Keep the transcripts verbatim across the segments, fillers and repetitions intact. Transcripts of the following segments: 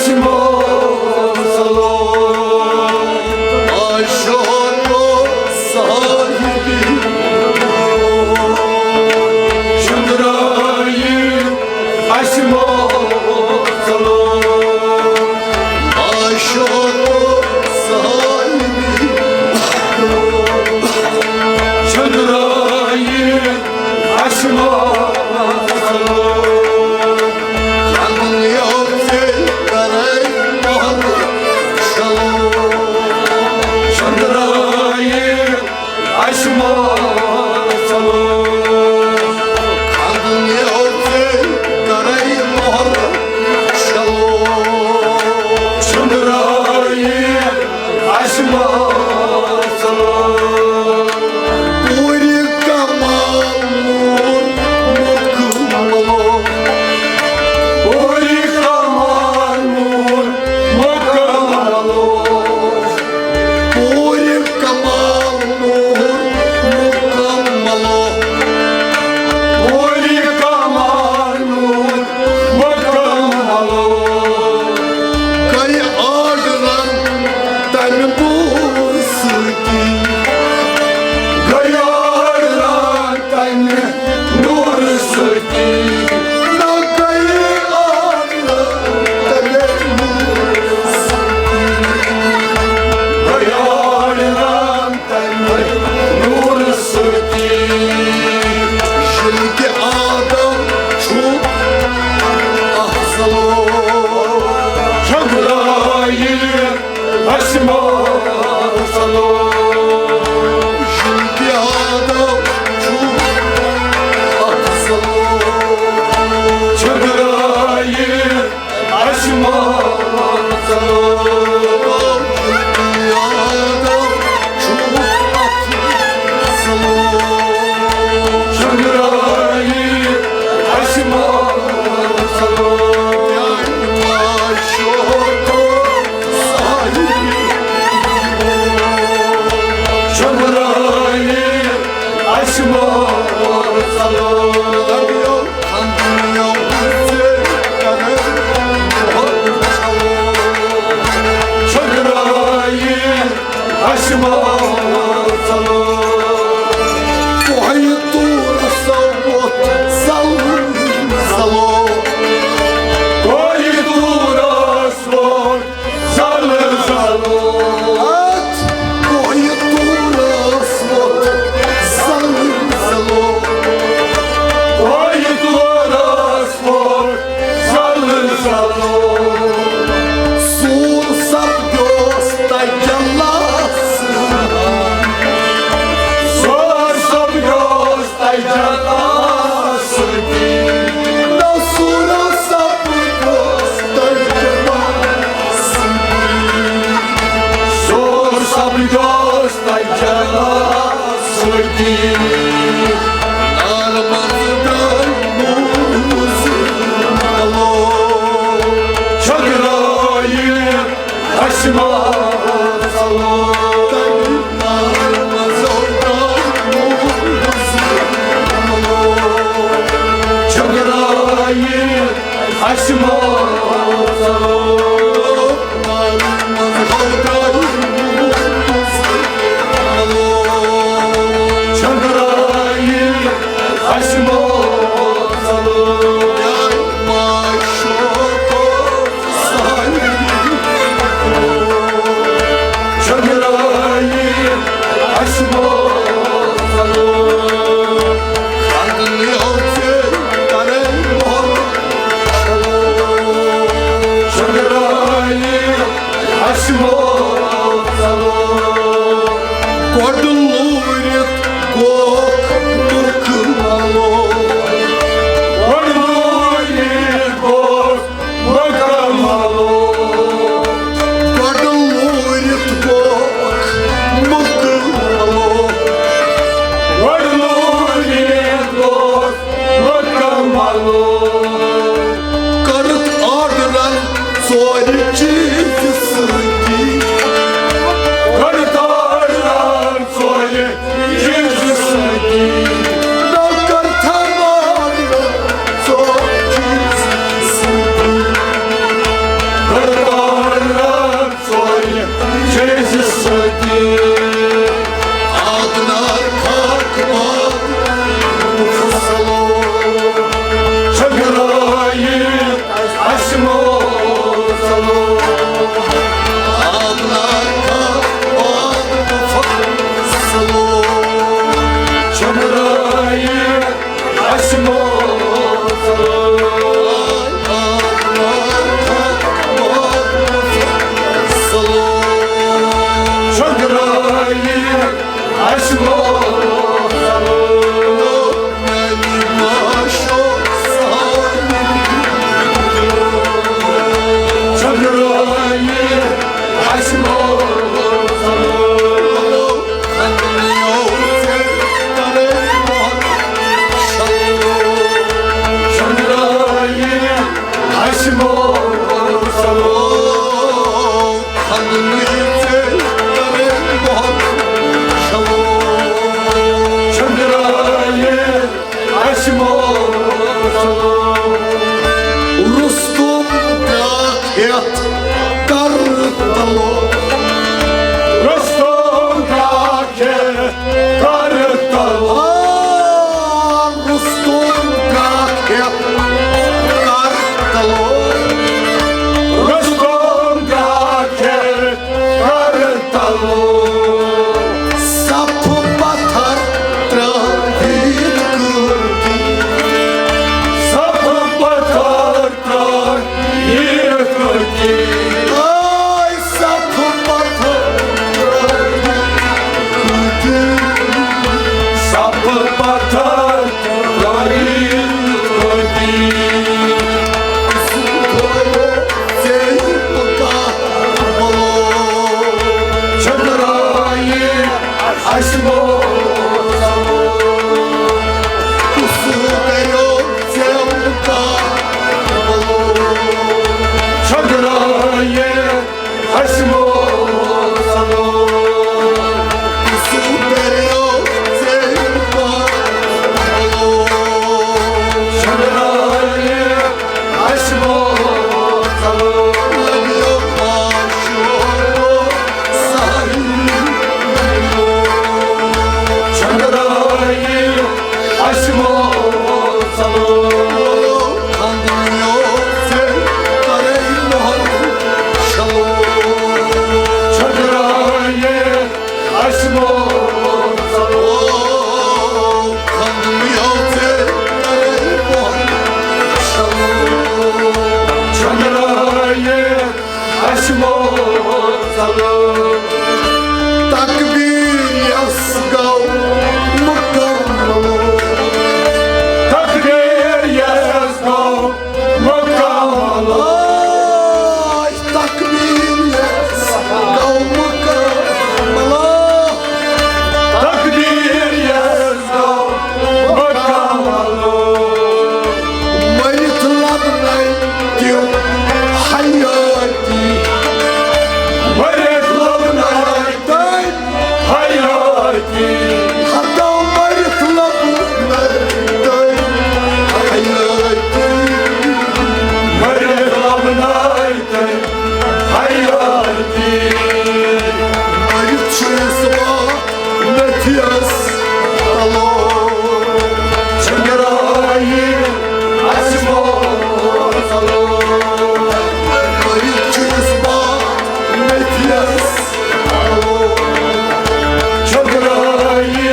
سلام، عاشق صاحبی، شندرایی اسما سلام، عاشق صاحبی، شندرایی اسما سلام. خندن یوت کرے مہر شلو، شندرایی اسما سلام. خندن یوت کرے مہر شلو، شندرایی اسما سلام. پوری کمال نور مکملو، پوری کمال نور مکملو، پوری کمال نور مکملو، پوری کمال نور مکملو. گٔے آڈرن تمہِ نور سۭتی، گٔے آڈرن تمہِ نور سۭتی، نہ گٔے آڈرن تمہِ نور سۭتی، گٔے آڈرن تمہِ نور سۭتی. شمکہِ آدم چھُ افضلو، شمرایہِ اسما سلو. شمکہِ آدم چھُ افضلو، شمرایہِ اسما سلو. رستم بیاکھ ہیتھ کر تلو۔ رستم بیاکھ ہیتھ کر تلو۔ آ، رستم بیاکھ ہیتھ کر تلو۔ رستم بیاکھ ہیتھ کر تلو۔ صف پتھر ترٲوِتھ کٔر۔ صف پتھر ترٲوِتھ کٔر۔ آے صف پتھر ترٲوِتھ کٔر۔ صف پتھر ترٲوِتھ کٔر۔ سُہ تھوٚو ژےٚ پکار بلو۔ چھٔکرایہِ اَسہِ موت۔ کُس کریو ژےٚ مُقابلہٕ؟ چھٔکرایہِ اَسہِ موت۔ کُس کریو ژےٚ مُقابلہٕ؟ چھٔکرایہِ اَسہِ موت۔ لگیو معشوق ساحل۔ چھٔکرایہِ اَسہِ موت۔ خندنیو ژےٚ کرے مہر شلو۔ چھٔکرایہِ اَسہِ موت۔ خندنیو ژےٚ کرے مہر شلو۔ چھٔکرایہِ اَسہِ موت۔ تکبیر یس گو مکمل۔ تکبیر یس گو مکمل۔ آے تکبیر یس گو مکمل۔ تکبیر یس گو مکمل۔ مٔرِتھ لبنَے تِم حیٲتی۔ مٔرِتھ لبنَے تِم حیٲتی۔ ہتو مٔرِتھ لبنَے تِم حیٲتی۔ مٔرِتھ لبنَے تِم حیٲتی۔ مٔرِتھ چھُ اِسبات نتھیس تلو۔ چھٔکرایہِ اَسہِ موت۔ مٔرِتھ چھُ اِسبات نتھیس تلو۔ چھٔکرایہِ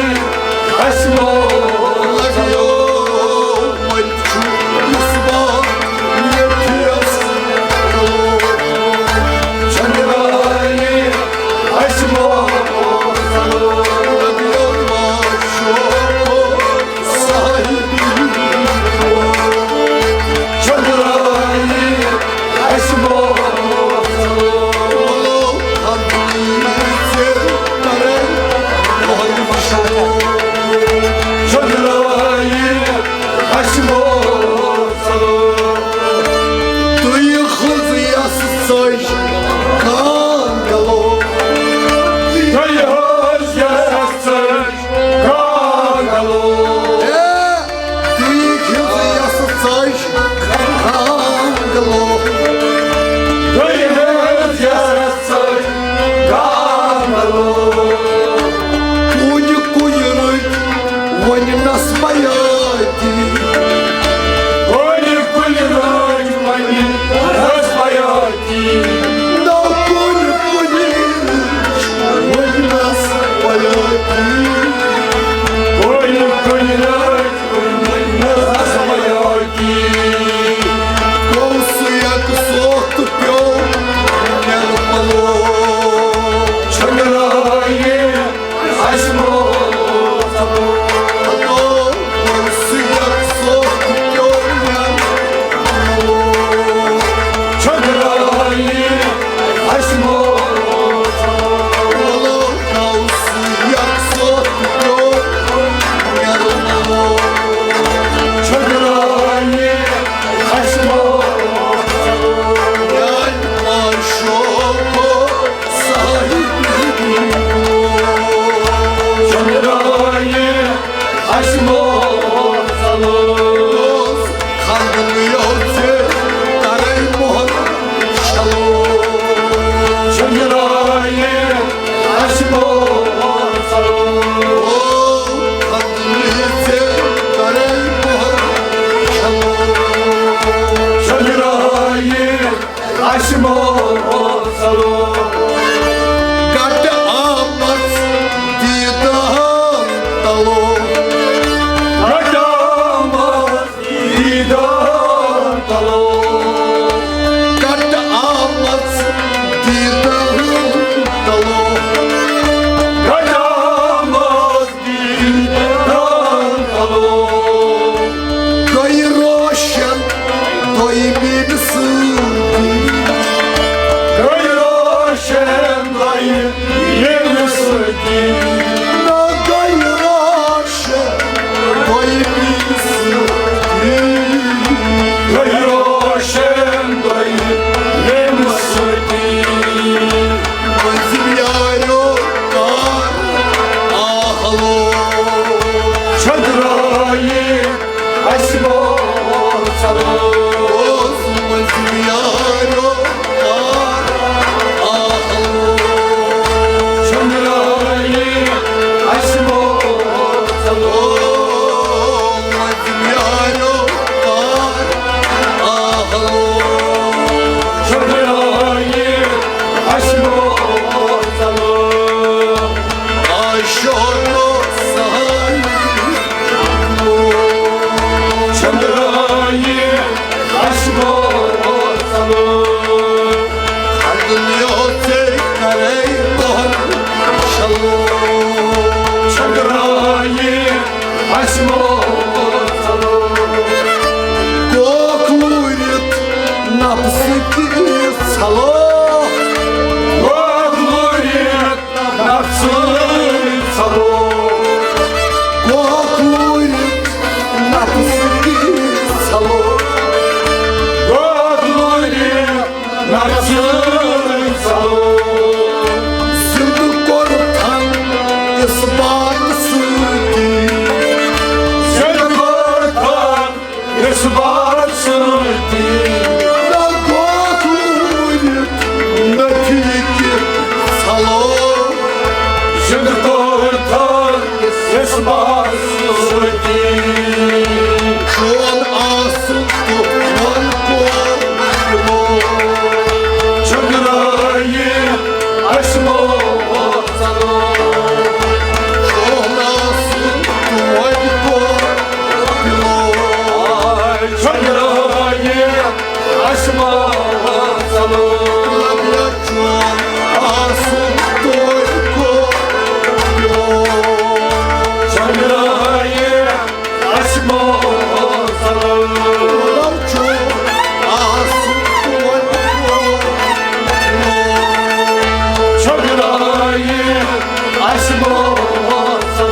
اَسہِ موت۔ لگیو مٔرِتھ چھُ اِسبات نتھیس تلو۔ چھٔکرایہِ اَسہِ موت۔ لگیو معشوق ساحل۔ چھٔکرایہِ اَسہِ موت۔ چھٔکرایہِ اَسہِ موت۔ تُہۍ خٕزیَس سۭتۍ کانٛگلو۔ تُہۍ خٕزیَس سۭتۍ کانٛگلو۔ اے، تُہۍ خٕزیَس سۭتۍ کانٛگلو۔ تُہۍ خٕزیَس سۭتۍ کانٛگلو۔ کُنہِ کُنہِ رٔٹۍ وۄنۍ نس بیٲتی۔ کُنہِ کُنہِ رٔٹۍ وۄنۍ نس بیٲتی۔ نہ کُنہِ کُنہِ رٔٹۍ وۄنۍ نس بیٲتی۔ کُنہِ کُنہِ رٔٹۍ وۄنۍ نس بیٲتی۔ گوٚو سُہ یک سوتھ پیوٚو نٮ۪رٕ پلو۔ چھٔکرایہِ اَسہِ موت۔ چھٔکرایہِ اَسہِ موت۔ چھٔکرایہِ اَسہِ موت۔ اَسہِ مو ژَلو۔ کَٹہٕ آمٕژ دیٖدار تَلو۔ کَٹہٕ آمٕژ دیٖدار تَلو۔ کَٹہٕ آمٕژ دیٖدار تَلو۔ کَٹہٕ آمٕژ گٔے روشن دۄیہِ میٛانہِ سۭتی۔ گٔے روشن دۄیہِ میٛانہِ سۭتی۔ نہ گٔے روشن دۄیہِ میٛانہِ سۭتی۔ گٔے روشن دۄیہِ میٛانہِ سۭتی۔ مٔنٛزِم یاریو کر آہلو۔ چھٔکرٲیِتھ اَسہِ بوزو۔ اوس مٔنٛزِم یاریو کر آہلو۔ چھٔکرٲیِتھ اَسہِ بوزو۔ مٔنٛزِم یاریو کر آہلو۔ چھٔکرٲیِتھ اَسہِ بوزو۔ آ شوقو سہل۔ چھٔکرٲیِتھ اَسہِ بوزو۔ خدلیو ژے کرے تۄہر شلو۔ چھٔکرٲیِتھ اَسہِ بوزو۔ کوکھ لوٗرِتھ نفسہٕ کِس ژھلو۔ کوکھ لوٗرِتھ نفسہٕ ژھلو۔ کوکھ لوٗرِتھ نفسہٕ کِس ژھلو۔ کوکھ لوٗرِتھ نفسہٕ ژھلو۔ زِندٕ کوٚرتھن اِثبات سۭتی۔ زِندٕ کوٚرتھن اِثبات سۭتی۔ نہ گوٚو دوٗرِتھ نفی کہِ ژھلو۔ زِندٕ کوٚرتھن اِثبات سۭتی۔ چون آسُن تہٕ وَن کوٚر یِمو۔ چھٔکرٲیِتھ اَسہِ بوزو۔ چون آسُن تہٕ وَن کوٚر یِمو۔ چھٔکرٲیِتھ اَسہِ بوزو۔ لَبہِ چون آسُن تہٕ وَن کوٚر یِمو۔ چھٔکرٲیِتھ اَسہِ بوزو۔ لَبہِ چون آسُن تہٕ وَن کوٚر یِمو۔ چھٔکرٲیِتھ اَسہِ بوزو۔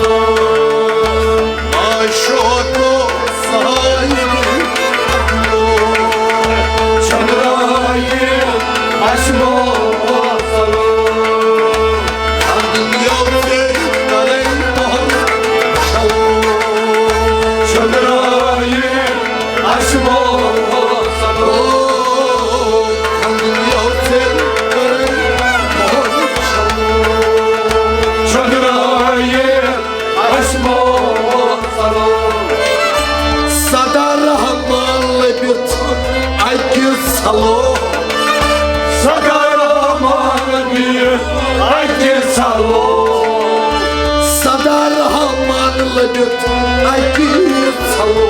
آ شوقو سہل۔ چھٔکرٲیِتھ اَسہِ بوزو۔ خدلیو ژے کرے تۄہر شلو۔ چھٔکرٲیِتھ اَسہِ بوزو۔ خدلیو ژے کرے تۄہر شلو۔ چھٔکرٲیِتھ اَسہِ بوزو۔ سدا رحمان لٔبِتھ اَکہِ ژھلو۔ سدا رحمان لٔبِتھ اَکہِ ژھلو۔ سدا رحمان لٔبِتھ اَکہِ ژھلو۔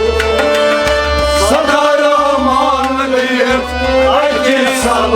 سدا رحمان لٔبِتھ اَکہِ ژھلو۔